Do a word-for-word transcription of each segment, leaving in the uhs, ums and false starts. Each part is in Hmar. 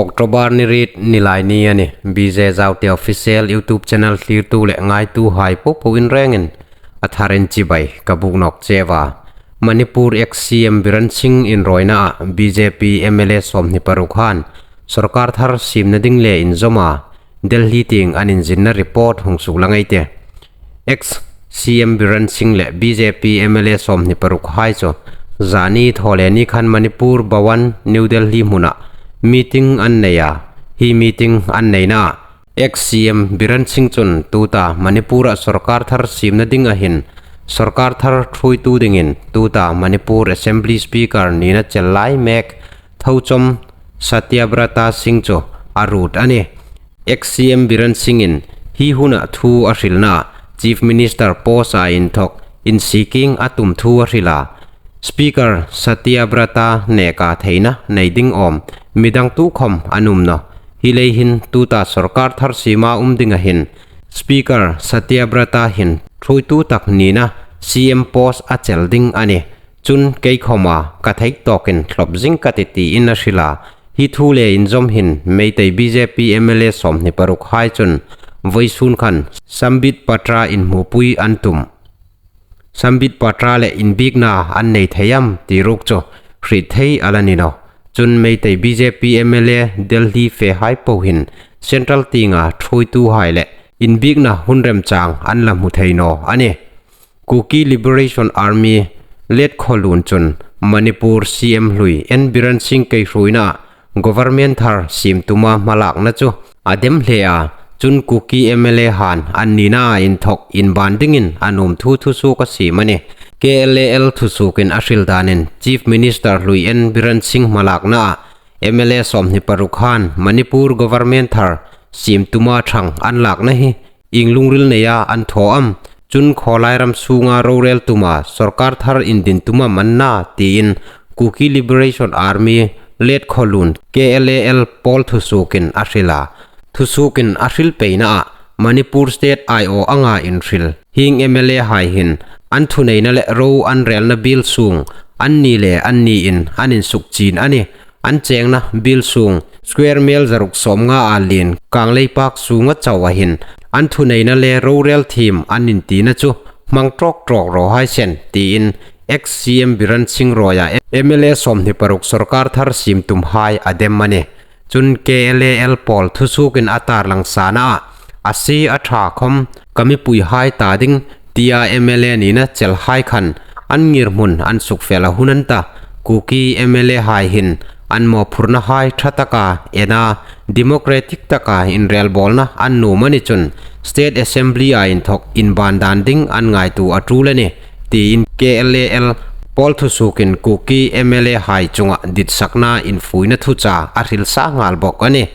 October ni riet ni lai ni a nih. B J Zaute Official YouTube channel thlirtu le ngaituhai popo in rengin a tharin chibai ka buk nawk cheu a. Manipur ex-C M Biren Singh inrawinaah B J P M L A sawmhni paruk han sawrkar thar siemna ding le inzawma Delhi tieng an inzinna report hung suklang ei tih. Ex-C M Biren Singh le B J P M L A sawmhni paruk hai chu zani thawleni khan Manipur Bhawan, New Delhi hmuna meeting an nei a. Hi meeting an neina ex-C M Biren Singh chun tuta Manipur-a sawrkar thar siemna ding a hin sawrkar thar thuoitu dingin tuta Manipur Assembly Speaker nina chel lai mek Thouchom Satyabrata Singh chu a ruot a nih. Ex-C M Biren Singh-in hi huna thu a hrilna Chief Minister post-a inthok insiking a tum thu a hril a. Speaker Satyabrata neka theina nei ding awm midang tu khom an um nawh. Hi lei hin tuta sawrkar thar siema um ding a hin Speaker Satyabrata hin thuoitu tak nina C M post a chel ding a nih. Chun kei khoma ka thei tawkin thlop zing ka ti tiin a hril a. Hi thu le inzawm hin Meitei B J P M L A sawmhni paruk hai chun vawisun khan Sambit Patra inhmupui an tum. Sambit Patra le inbiekna an nei thei am ti ruok chu hriet thei a la ni nawh. Chun Meitei B J P M L A Delhi fehai po hin Central tienga thuoituhai le inbiekna hun remchang an la hmu thei naw a nih. Kuki Liberation Army let khawlun chun Manipur C M hlui N Biren Singh keihruoina government thar siem tuma hmalakna chu a dem hle a, chun Kuki M L A han an nina inthok inban dingin a nuom thu thusuok a siem a nih. K L A L thusuokin a hril danin Chief Minister hlui N Biren Singh hmalakna M L A sawmhni paruk han Manipur government thar siem tuma thang an lakna hi ieng lungril neia an thaw am? Chun khawlai ram sunga rorel tuma sawrkar thar indin tuma manna tiin Kuki Liberation Army let khawlun K L A L pawl thusuokin a hril a. Thusuokin a hril peinaah Manipur State aiawh anga inhril hieng M L A hai hin an thuneina le ro an relna biel sung anni le anniin an insukchin a nih. An chengna biel sung square mile zaruk sawmnga a lien kang leipak sunga chauh a hin an thuneina le rorel thiem an intina chu hmang tawk tawk raw hai sien tiin ex-C M Biren Singh ruoia M L A sawmhni paruk sawrkar thar siem tum hai a dem a nih. Chun K L A L pawl thusuokin a tarlang sanaah a sie a ṭha khom ka mipui hai ta ding tia M L A nina chel hai khan an ngirhmun an sukfel a hun an ta. Kuki M L A hai hin an mawphurna hai ṭha taka ena democratic taka inrelbawlna an nuom a ni chun State Assembly-a inthok inban dan ding an ngaituo a ṭul a nih tiin K L A L pawl thusuokin Kuki M L A hai chunga ditsakna infuina thucha a hril sa nghal bawk a nih.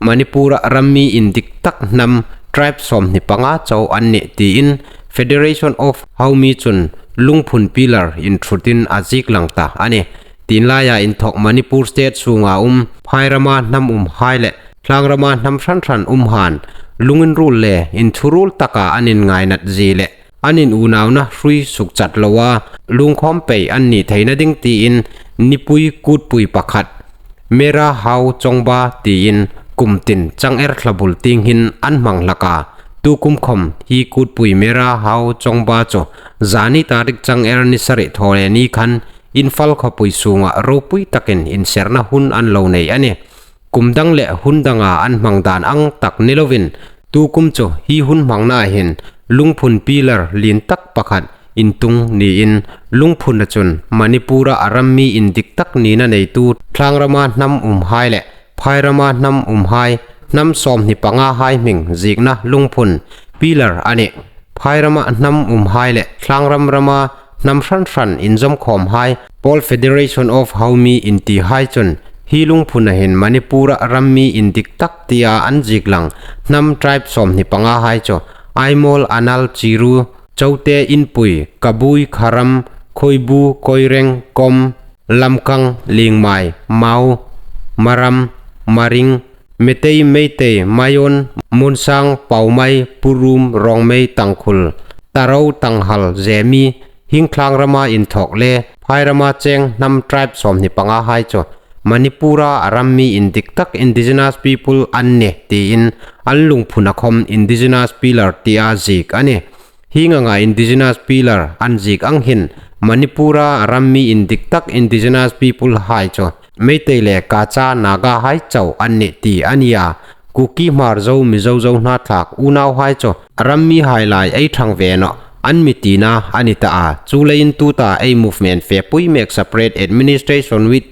Manipur-a rammi indik tak hnam tribe sawmhni panga chau an nih tiin Federation of Haumi chun lungphun pillar inthutin a ziek lang ta a nih. Tienlaia inthok Manipur State sunga um Phairama hnam um hai le Thlangrama hnam hran hran um han lunginruol le inthuruol taka an inngainat zie le an inunauna hrui sukchat loa lungkhawm pei an ni theina ding tiin nipui kutpui pakhat Mera Hau Chongba tiin kum tin chang er thlabul tieng hin an hmang hlak a. Tukum khom hi kutpui Mera Hau Chongba chu zani tarik chang er ni sari thawleni khan Imphal khawpui sunga ropui takin inserna hun an lo nei a nih. Kum dang le hun danga an hmang dan ang tak ni lovin tukum chu hi hun hmangna hin lungphun pillar lien tak pakhat intung niin lungphuna chun Manipur-a rammi indik tak nina neitu Thlangrama hnam um hai le Phairama hnam um hai hnam sawmhni panga hai hming ziekna lungphun pillar a nih. Phairama hnam um hai le Thlangram rama hnam hran hran inzawm khawm hai pawl Federation of Haumi inti hai chun hi lungphuna hin Manipur-a rammi indik tak tia an ziek lang hnam tribe sawmhni panga hai chu Aimawl, Anal, Chiru, Chote, Inpui, Kabui, Kharam, Khoibu, Koireng, Kom, Lamkang, Lingmai, Mau, Maram, Maring, Meitei, Meitei, Mayon, Munsang, Paumai, Purum, Rongmei, Tangkhul, Taro, Tanghal, Zemi, hieng Thlangrama inthok le Phairama cheng hnam tribe sawmhni panga hai chu Manipura a ram mi indiktak indigenous people an ni tiin an lungphuna khawm indigenous pillar tia ziek a nih. Hieng anga indigenous pillar an ziek ang hin Manipura a ram mi indiktak indigenous people hai chu Meitei le Kacha Naga hai chau an ni ti a nih a. Kuki, Hmar, Zo, Mizo, Zo hnathlak unau hai chu a ram mi hai lai ei thang ve naw an mi tina a ni ta a. Chuleiin tuta ei movement fepui mek separate administration with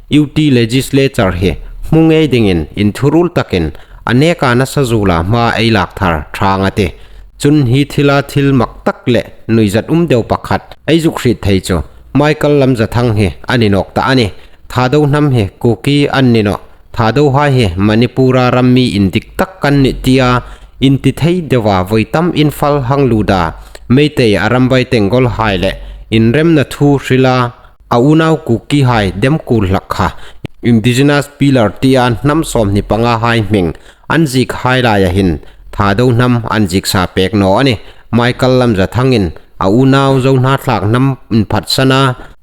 U T legislature hi hmu ngei dingin inthurul takin a neka nasa zuola hma ei lak thar thang a tih. Chun hi thila thil mak tak le nuizat um deu pakhat ei zuk hriet thei chu Michael Lamjathang hi a ni nawk ta a nih. Thado hnam hi Kuki an ni nawh. Thado hai hi Manipura ram mi indiktak kan ni tia inti thei deuva voi tam infal hang luta Meitei a rambai Tenggol hai le inremna thu hrila a unau Kuki hai dem kul hlak kha indigenous pillar tia hnam sawmhni panga hai hming an ziek hai laia hin Thado hnam an ziek sa pek naw a nih. Michael Lamjathangin a unau Zo hnathlak hnam inphatsana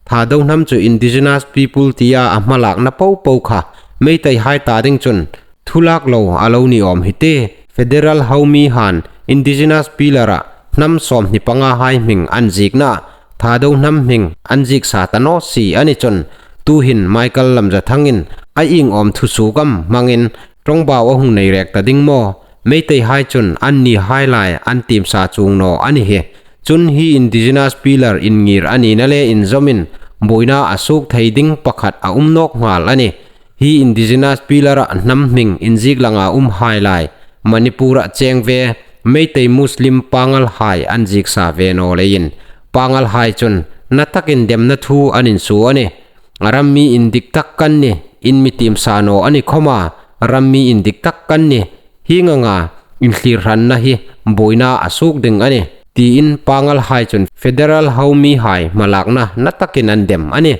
Thado hnam chu indigenous people tia a hmalakna popo kha Meitei hai ta ding chun thu lak lo a lo ni awm hi tih. Federal ho mi han indigenous pillar-a hnam sawmhni panga hai hming an ziekna Thado hnam hming an ziek sa ta naw si a ni chun tuhin Michael Lamjathangin a ieng awm thusuok am hmangin ṭawngbau a hung nei rek ta ding maw? Meitei hai chun anni hai lai an tiem sa chuong naw a ni hi. Chun hi indigenous pillar inngir a nina le inzawmin buoina a suok thei ding pakhat a um nawk nghal a nih. Hi indigenous pillar-a hnam hming inziek langa um hai lai Manipur-a cheng ve Meitei Muslim Pangal hai an ziek sa ve naw leiin Pangal hai chun na takin demna thu an insuo a nih. A ram mi indiktak kan ni, in mi tiem sa naw a ni khawma, ram mi indiktak kan ni, hieng anga inthlir hranna hi buoina a suok ding a nih, tiin Pangal hai chun federal ho mi hai hmalakna na takin an dem a nih.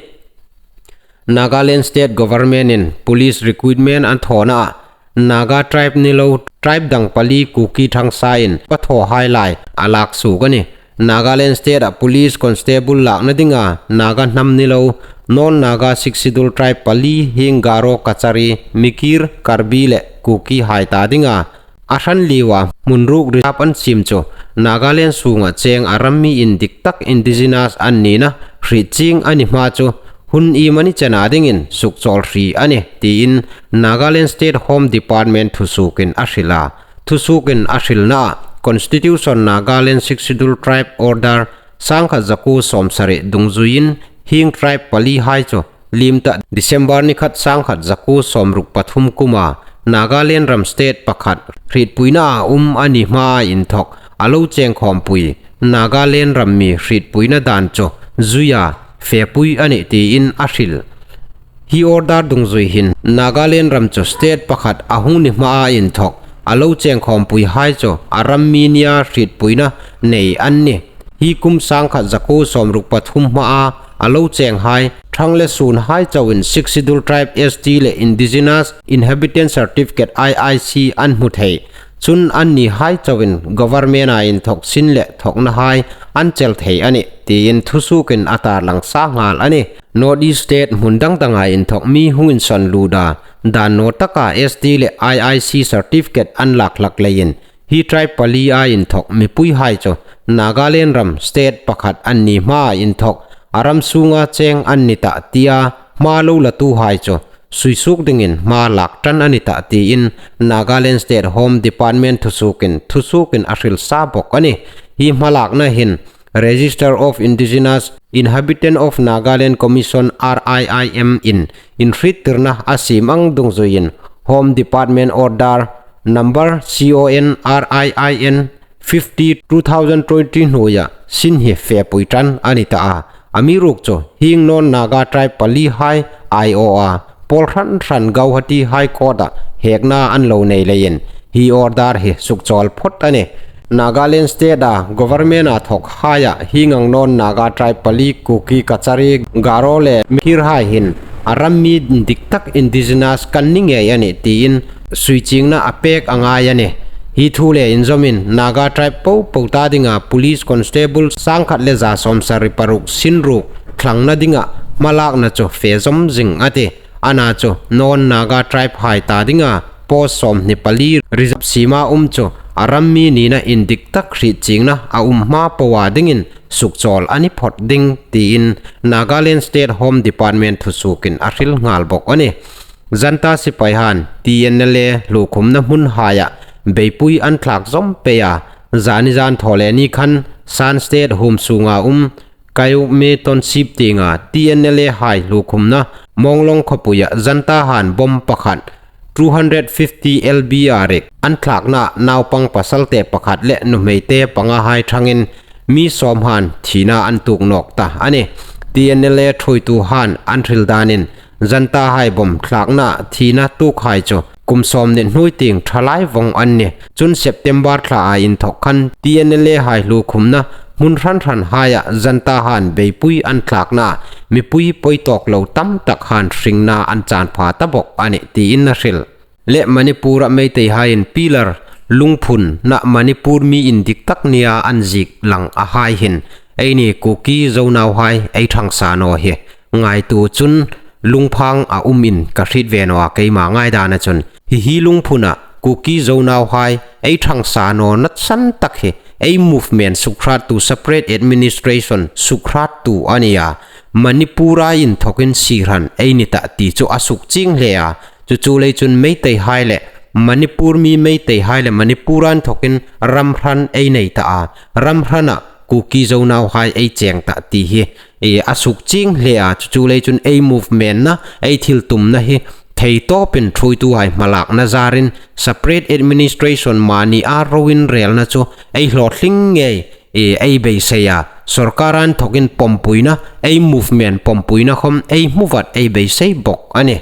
Nagaland State Government-in police recruitment an thawna a Naga tribe ni lo, tribe dang pali Kuki thangsain pathaw hai lai a lak suok a nih. Nagaland State-a police constable lakna dinga Naga hnam ni lo, non Naga Sixth Schedule tribe pali hieng Garo, Kachari, Mikir, Karbi le Kuki hai ta dinga a hran liua hmun ruk reserve an siem chu Nagaland sunga cheng a ram mi indiktak indigenous an nina hriet chieng a ni hma chu hun iemani chena dingin sukchawl hri a nih, tiin Nagaland State Home Department thusuokin a hril a. Thusuokin a hrilna Constitution Nagaland Sixth Schedule Tribe Order sangkhat zakuo sawmsari dungzuiin hieng tribe pali hai chu liem ta December ni khat sangkhat zakuo sawmruk pathum kuma Nagaland ram state pakhat hrietpuina a um a ni hmaa inthok a lo cheng khawmpui Nagaland ram mi hrietpuina dan chu zuia fepui a nih tiin a hril. Hi order dungzui hin Nagaland ram chu state pakhat a hung ni hmaa inthok a lo cheng khawmpui hai chu a ram mi nia hrietpuina nei an nih. Hi kum sangkhat zakuo sawmruk pathum hmaa a lo cheng hai, thang le sun hai chauin Sixth Schedule Tribe, S T le Indigenous Inhabitant Certificate, I I C an hmu thei. Chun anni hai chauin government-a inthok sin le thawkna hai an chel thei a nih, tiin thusuokin a tarlang sa nghal a nih. North East state hmun dang danga inthok mi hung insawn luta, dan naw taka S T le I I C certificate an lak hlak leiin, hi tribe pali-a inthok mipui hai chu Nagaland ram state pakhat an ni hmaa inthok a ram sunga cheng an ni ta tia hma lo latu hai chu suisuok dingin hma lak ṭan a ni ta tiin Nagaland State Home Department thusuokin, thusuokin a hril sa bawk a nih. Hi hmalakna hin Register of Indigenous Inhabitant of Nagaland Commission, R I I M in inhriettirna a siem ang dungzuiin Home Department Order number C O N R I I N fifty two thousand twenty hnuoia sin hi fepui ṭan a ni ta a. Amiruokchu hieng non Naga tribe pali hai aiawha pawl hran hran Guwahati High Court-a hekna an lo nei leiin hi order hi sukchawl phawt a nih. Nagaland state-a government-a thawk haia hieng ang non Naga tribe pali Kuki, Kachari, Garo le Mikir hai hin a ram mi dik tak indigenous kan ni ngei a nih tiin suichiengna a pek a ngai a nih. Hi thu le inzawmin Naga tribe popo ta dinga police constable sangkhat le za sawmsari paruk sin ruk thlangna dinga hmalakna chu fe zawm zing a tih. Ana chu non Naga tribe hai ta dinga post sawmhni pali reserve siema um chu a ram mi nina indik tak hriet chiengna a um hma poa dingin sukchawl a ni phawt ding tiin Nagaland State Home Department thusuokin a hril nghal bawk a nih. Junta sipai han T N L A hlukhumna hmun haia beipui an thlak zawm pei a, zani zan thaw le ni khan Shan State huom sunga um Kyaukme Township tienga T N L A hai hlukhumna Monglong khawpuia Junta han bomb pakhat two hundred fifty L B R an thlakna naupang pasal te pakhat le nuhmei te panga hai thangin mi sawm han thina an tuok nawk ta a nih. T N L A thuoitu han an hril danin Junta hai bomb thlakna thina tuok hai chu kum sawmhni hnuoi tieng thalai vawng an nih. Chun September thla a inthawk khan T N L A hai hlukhumna hmun hran hran haia Junta han beipui an thlakna mipui pawi tawk lo tam tak han hringna an chan pha ta bawk a nih tiin a hril. Le Manipura Meitei haiin pillar Lungphun na Manipur mi indik tak nia an ziek lang a hai hin eini Kuki Zo nauhai ei thangsa naw hi ngaituo chun lungphang a umin ka hriet ve naw a, keima ngaidana chun. Hi hi Lungphuna Kuki Zo nauhai ei thangsa nawna san tak hi ei movement sukhrattu, separate administration sukhrattu a nia. Manipura inthawkin sie hran ei ni ta ti chu a sukchieng hle a. Chu chu lei chun Meitei hai le Manipur mi Meitei hai le Manipura inthawkin ram hran ei nei ta a. Ram hrana Kuki Zo nauhai ei cheng ta ti hi e, a sukchieng hle a. Chu chu lei chun ei movement na, ei thil tumna hi thei tawpin thuoitu hai hmalakna zarin separate administration mani a roin relna chu ei hlawtling ngei e, ei beisei a. Sorkar inthawkin pawmpuina, ei movement pawmpuina khawm ei hmu vat ei beisei bawk a nih.